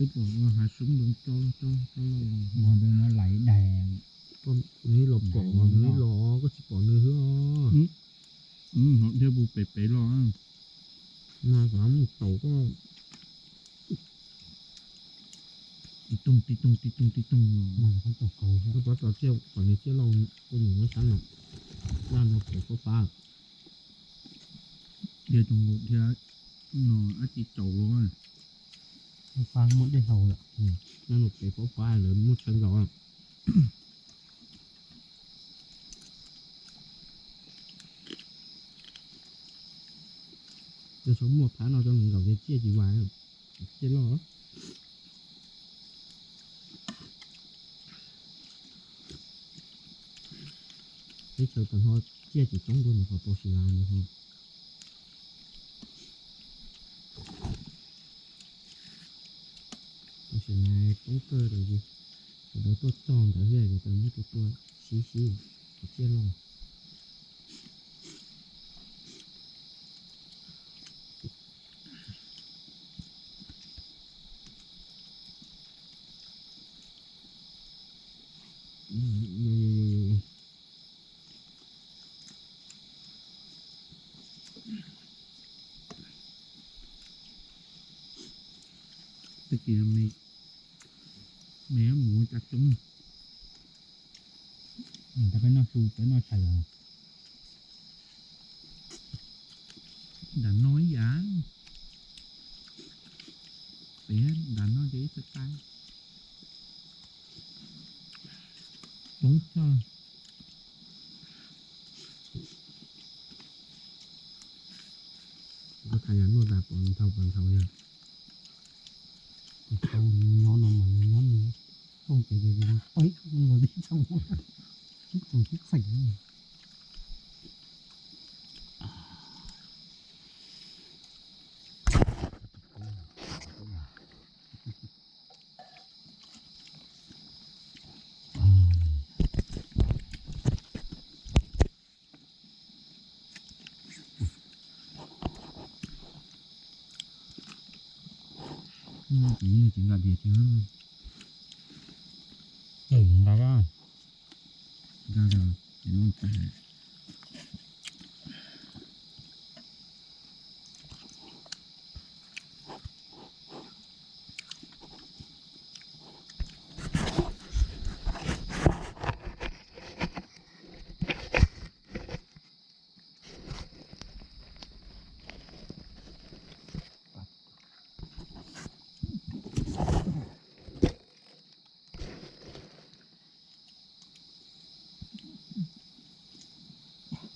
Ib los hav soob ntoo cob cob cob loj, muag ntawd muab lais daig. Nws los pom, nws los koj tsis pom nws xwb. Hov thiab pus pem pem los. Mas xav mus taus koj. Tib toog tib toog tib toog tib toog. Koj pov tau tsiaj kom nws tsiaj loj, koj mus muab sab no, laj no pem koj fab. Dhia too nkaus dhia no ab tsi tsaus los. Fab muaj dej haus lawm. Laj no pem koj fab lawv muaj tshawb nkaus. Yog txhob muaj phab no rau nws nkaum ces tsiaj tsis vais, tsiaj loj. Teb chaws tom no tsiaj tsis coob dua nws qhov tau si las ntawd ho. Tam sim no poob kawg rau yus, sawv daws tuaj txog ntawd thiab sawv daws muab tua tua sib sib kom tsiaj loj. Tag kis me mus cas coob. Peb noj su peb noj tshais los. Nram no ib yam, pem nram no ces ib txhais tais coob tshaj. Koj tham yam luaj tas pom nthau pom nthau yog. Nyob no mas nyob no, tooj ces peb los tib tsoom sib txheem. Tsis nqa diav thiab. Nqa, nqa, nqa.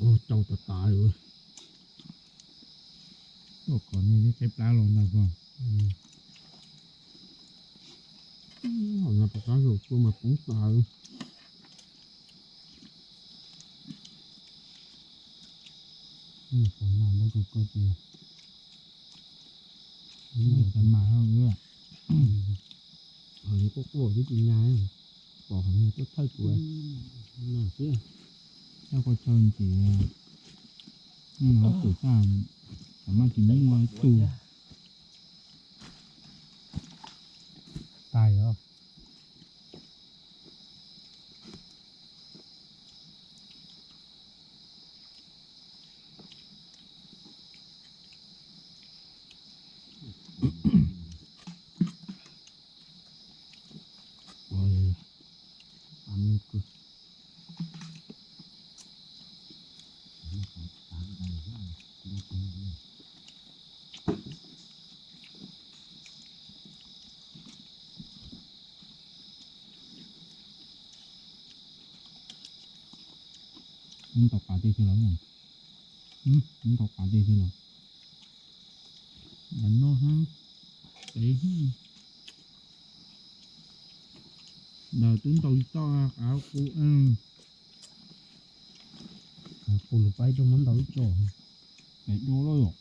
Ua tsau tas tas li. Ua kom nej ib qeb plab los ntag koj. Hom no rov qab zaum tuaj mas poob tas li. Mas ntau kawg koj tias, mas ho quaj quaj twb tsis nyas, pom hom no tuaj thawj kuv no xwb. Xyov koj chaw ntxim, no tus xyab, tam maj tsis muaj ib tug. Tais os. Ntau qav tej xwb los, ntau qav tej xwb los. Ntawm no hab, pem hab, ntawm twb ntau tsis tau qav qus, qav qus lawm pab ib tug muab ntau ib tso, pem dua lawm yom.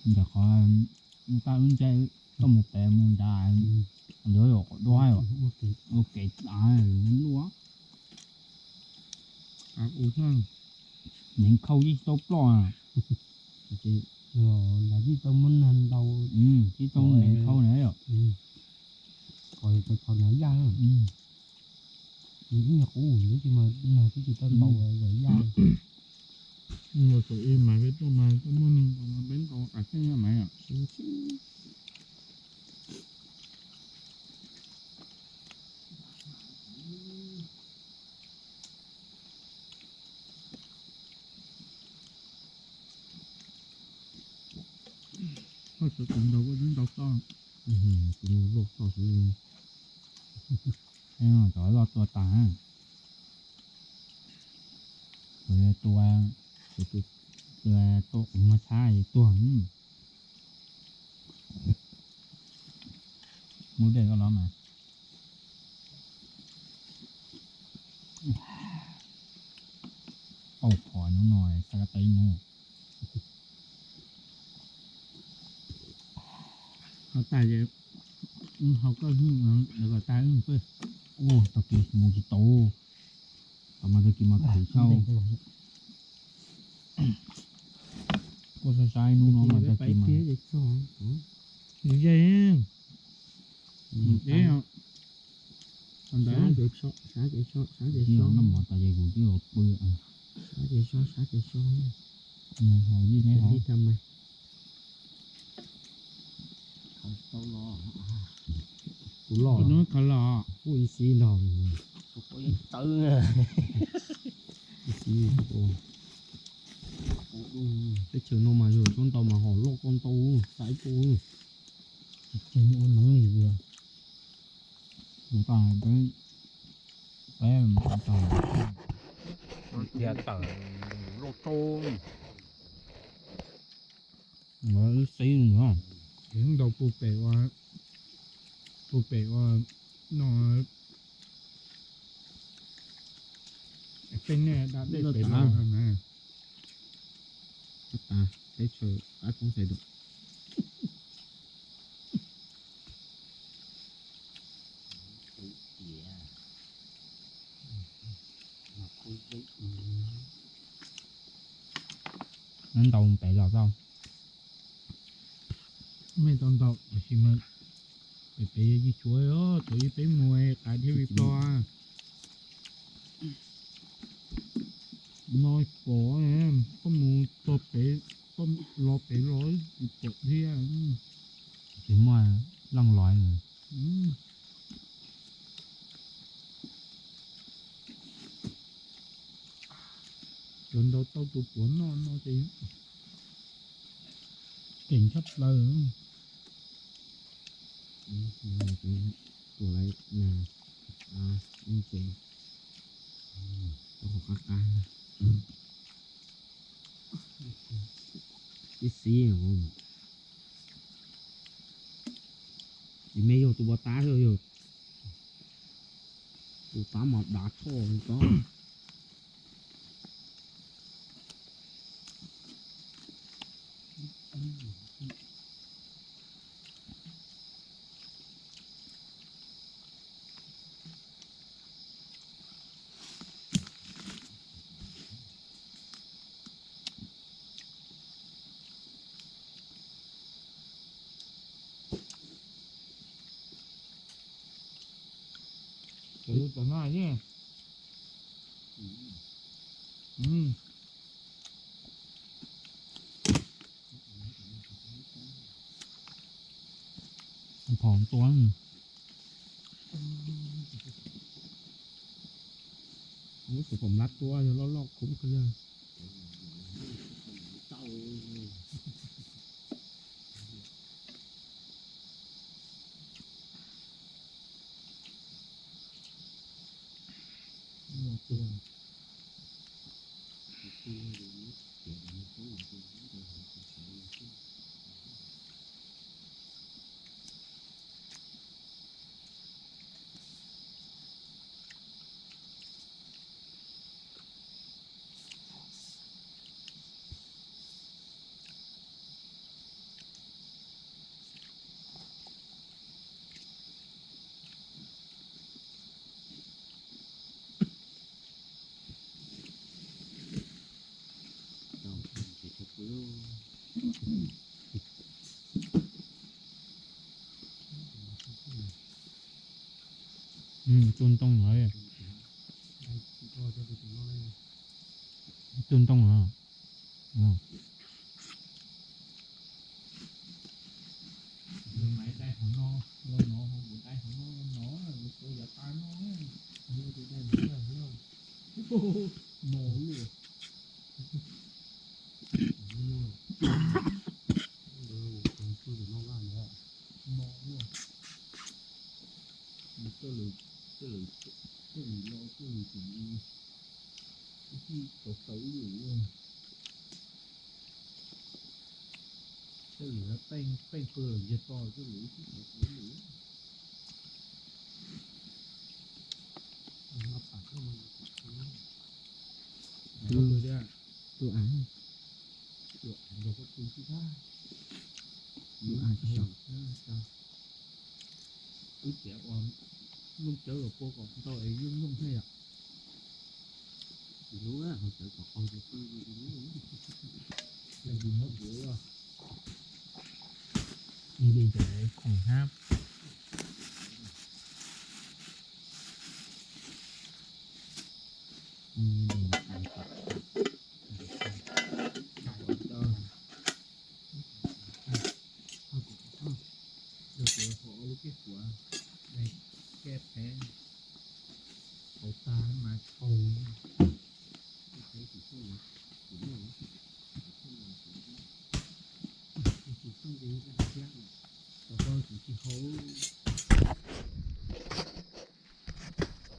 Ntawm qhov tab wb ntse, koj mus pem mus nrad, ntawd yog qhov dua, ua kev tas luaj. Qav qus xwb, neev khau yeej tsis tau ploj. Los tsis tau muab nag ntau, tsis tau nees khau na yom. Kom tau khau na yaj. Ib nyuag qub ntawd tsis mas nag twb tsis tau ntau yaj. Ua tau ib mas peb tuaj mas tuaj muaj neeg ntau mas peb ntau qas xeeb mas yom. Koj sawv tus ntau koj twb ntau toj. Tus ntau loj toj xwb. Cov loj tua tas. Tua, tua, tua qhov muag txhab tuag. Muaj dej koj los mas. Au, qhov no no xav ka tau ib hnub. Ho tas ces, ho koj, lawv kom tas. Ua tag kis mus tsis tau, tau mas tag kis mas khwv tshaj. Kuj saib saib hnub no mas tag kis mas. Ze, noj mov tas ces kuv twb los pw. Sab ces so, sab ces so. Ho yij neb ho. Kuv los, kuv ib xib nrog tawb, ib xib. Teb chaws no mas yog tsob ntau mas hom loj koj ntau, xaiv koj. Ces ua noov li. Peb, peb tias tawm loj tau. Ib xib no. Ntau puag pem ua, puag pem ua no, peb nej da dej pem no na. Teb chaws qab txoob xaiv dua. Neb ntau pem los tau. Mej tau ntau tab sis mas pem pem yig tshuav, thaum ub peb mus qas dhia vij plo. No pom, koj mus txog pem, koj los pem los tsis pom thiab. Tsis muaj leej los. Cov ntau tau tus puav noj no ces ceev tshaj plaws. Tus laiv na, ces qab qab ib xib. Tsis me yog tus pov tab, yog tus tab mas dav tshoj li ko. Cov lub tom no ne. Phom tua. Lub phom mlab tua yog loj loj khoob kawg. Tus ntoo no, tus ntoo no. Maiv dai qhov no, los no, kuv dai qhov no, los no, kuv tsuas yav tas no, no dai no, no luaj. No luaj. Txawj lwm, txawj lwm, txawj lwm los txawj lwm tseem ib tsis tau tau ib lwm. Txawj lwm peej peej qw lawm ntiag to, txawj lwm ib tsis tau tau ib lwm. Tus av, tus av nrog koj tu sib thab. Tus av tsis xyov. Wb tias ua nplooj cawv los pua kom ntau es yeej nplooj thiab yom. Tsis hlub hauv cawv kom qaug ces pw. Ib li ntawd khoom hab.